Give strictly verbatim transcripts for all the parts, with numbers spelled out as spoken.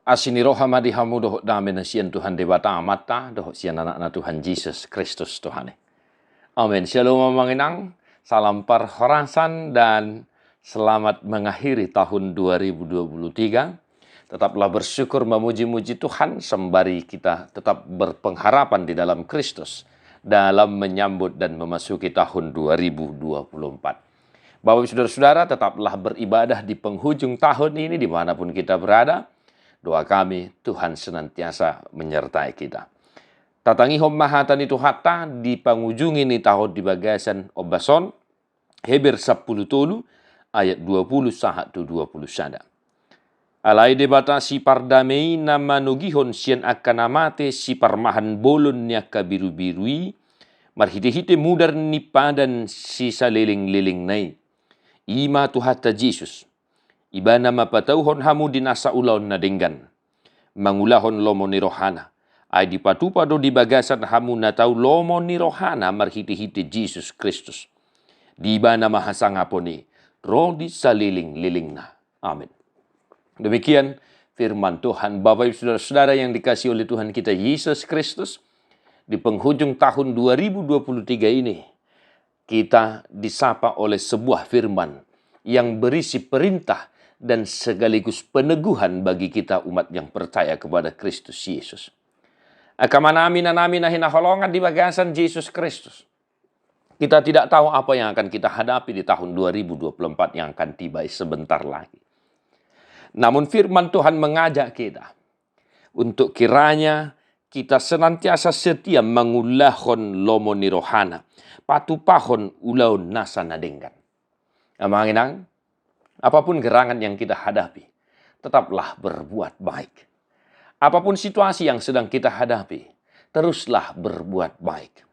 Asi ni roha ma di hamu dohot dame na sian Tuhan Debata Amanta dohot sian Anakna Tuhan Jesus Kristus Tuhan i. Amen. Shalom amang inang, salam parhorasan dan selamat mengakhiri tahun dua ribu dua puluh tiga. Tetaplah bersyukur memuji-muji Tuhan sembari kita tetap berpengharapan di dalam Kristus dalam menyambut dan memasuki tahun dua ribu dua puluh empat. Bapak Ibu Saudara-saudara, tetaplah beribadah di penghujung tahun ini dimanapun kita berada. Doa kami, Tuhan senantiasa menyertai kita. Tatangihon ma hata ni Tuhanta di pangujungi ni tahun di bagasan ombas on, Heber sampulu tolu ayat dua pulu sahat tu dua pulu sada. Alai Debata sipardame i na manogihon sian angka na mate siparmahan bolon ni angka birubiru i, marhitehite mudar ni padan sisaleleng-lelengna i. I ma Tuhanta Jesus. Ibana ma patauhon hamu di nasa ulaon na denggan, mangulahon lomo ni rohana. Ai dipatupa do di bagasan hamu na tau lomo ni rohana marhitehite Jesus Kristus. Di Ibana ma hasangapon i ro di saleleng-lelengna. Amin. Demikian firman Tuhan. Bapak Ibu Saudara-saudara yang dikasihi oleh Tuhan kita Yesus Kristus, di penghujung tahun dua ribu dua puluh tiga ini, kita disapa oleh sebuah firman yang berisi perintah dan sekaligus peneguhan bagi kita umat yang percaya kepada Kristus Yesus. Angka amanami, inanami na hinaholongan di bagasan Jesus Kristus. Kita tidak tahu apa yang akan kita hadapi di tahun dua ribu dua puluh empat yang akan tiba sebentar lagi. Namun firman Tuhan mengajak kita untuk kiranya kita senantiasa setia mangulahon lomo ni rohana, patupahon ulaon nasa na denggan. Amang inang, apapun gerangan yang kita hadapi, tetaplah berbuat baik. Apapun situasi yang sedang kita hadapi, teruslah berbuat baik.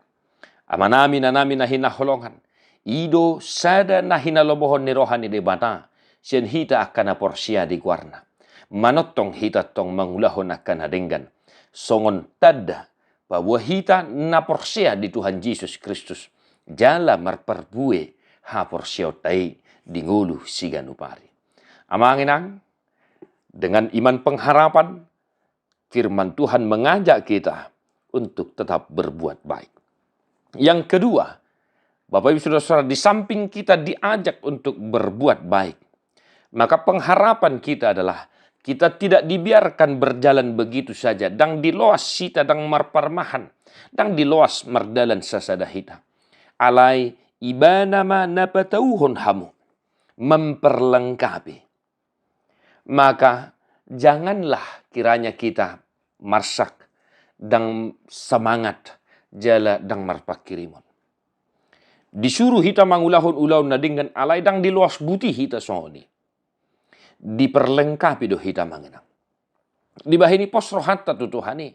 Amanami, inanami na hinaholongan, i do sada na hinalomohon ni roha ni Debata sian hita angka na porsea di goarna. Manongtong hita tong mangulahon angka na denggan songon tanda paboa hita na porsea di Tuhan Jesus Kristus jala marparbue haporseaonta i di ngolu siganup ari. Amang inang, dengan iman pengharapan, firman Tuhan mengajak kita untuk tetap berbuat baik. Yang kedua, Bapak Ibu Saudara-saudara, di samping kita diajak untuk berbuat baik, maka pengharapan kita adalah kita tidak dibiarkan berjalan begitu saja, ndang diloas hita ndang marparmahan, ndang diloas mardalan sasada hita. Alai Ibana ma na patauhon hamu, memperlengkapi. Maka janganlah kiranya kita marsak, ndang semangat, jala ndang marpangkirimon. Disuru hita mangulahon ulaon na denggan alai ndang diloas buti hita songon i. Diperlengkapi do hita, amang inang. Dibahen i pos rohanta tu Tuhan i.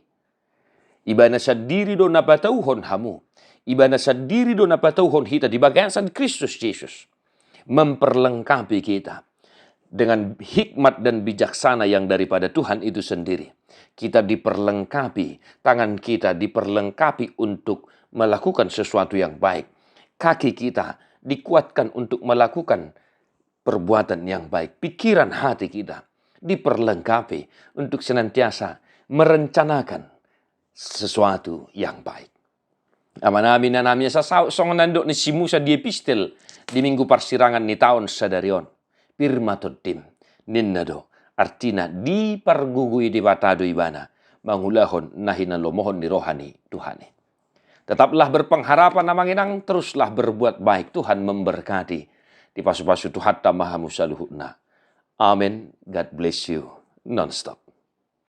Ibana sandiri do na patauhon hamu. Ibana sandiri do na patauhon hita di bagasan Kristus Jesus. Memperlengkapi kita dengan hikmat dan bijaksana yang daripada Tuhan itu sendiri. Kita diperlengkapi, tangan kita diperlengkapi untuk melakukan sesuatu yang baik. Kaki kita dikuatkan untuk melakukan perbuatan yang baik. Pikiran hati kita diperlengkapi untuk senantiasa merencanakan sesuatu yang baik. Amanami, inanami, asa saut songon na nidok ni si Musa di epistel di Minggu Parsirangan ni taon sadari on. Pir ma tondim, ninna do, artina dipargogoi Debata do ibana mangulahon na hinalomohon ni roha ni Tuhan i. Tetaplah berpengharapan, amang inang, teruslah berbuat baik. Tuhan memberkati. Dipasupasu Tuhanta ma hamu saluhutna. Amen. God bless you. Nonstop.